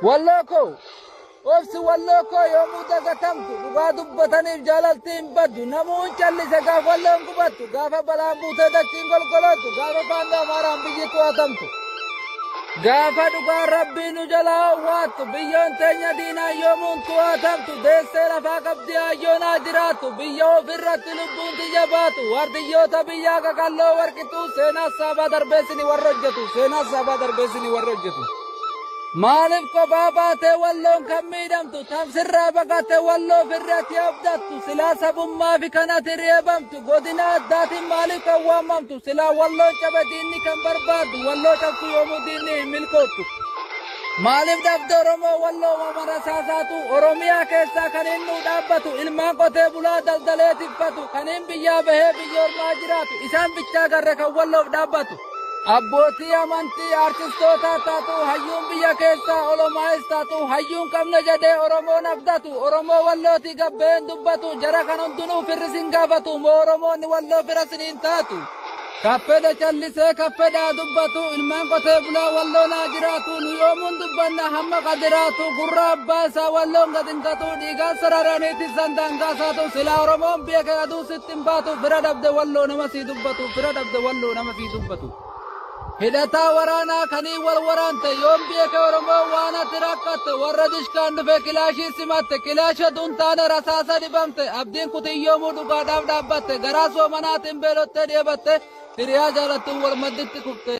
Walloo koo obsi, Walloo koo, yoomuu dagatamtu. Dhugaa dubbataniif jaalalti hin baddu. Namuun callise gaafa Walloon gubattu, gaafa balaan buutee dachiin golgolottu, gaafa faandoo Amaaraan biyyi to'atamtu. Gaafa dhugaan Rabbii nu jalaa owwaattu, biyyoon teenya diinaan yoomuun to'atamtu. Deessee lafaa qabdi hayyoonaa jiraattu, biyya ofirratti lubbuun tiyya baatu. Waardiyyoota biyyaa qaqalloo warqituu, seenaa saabaa darbeessini warra hojjetu, seenaa saabaa darbeessini warra hojjetu. Maaliif kophaa baatee Walloon kan miidhamtu? Tamsirraa baqattee Walloo firratti abdattu. Silaa sabummaa fi kanatti reebamtu, godina addaatiin maaliif kan waamamtu? Silaa Walloon cabe diinni kan barbaaddu, Walloo cabsu yoomuu diinni hin milkoottu. Maaliif dhabde Oromoo Walloo marasaasaatu? Oromiyaa keessaa kan inni nu dhaabbatu, ilmaan qotee bulaa daldalee tiffatu, kan hin biyyaa bahee biyya ormaa jiraatu, isaan bichaa garre kan Walloof dhaabbatu. Abbootii amantii, artistootaa taatu, hayyuun biyya keessaa olomaayis taatu, hayyuun qabna jedhee Oromoon abdatu, Oromoo Wallootii gabbeen dubbatu, jara kan hundinuu firri sin gaafatu moo Oromoonni Walloo fira siniin taatu? Kaffedha callisee, kaffedhaa dubbatu, ilmaan qotee bulaa Walloo naa jiraatu. Nu yoomuun dubbanna hamma qadiraatu, gurra abbaa isaa Walloon gad hin gatu, dhiigaan sararaniitti sandaangaa saatu. Silaa Oromoon beeke aduu sitti hin baatu, fira dhabde Walloo nama sii dubbatu, fira dhabde Walloo nama sii dubbatu. Hidhataa waraanaa kanii wal waraante, yoom beeke Oromoo waan ati rakkatte? Warra dishkaan dhufe kilaashii simatte, kilaasha tun taane rasaasa dhibamte. Abdiin kutiyyoomuu dhugaadhaaf dhaabbatte, garaa soomanaatiin beelottee dheebatte, hiriyaa jaalattuun wal madditti kufte.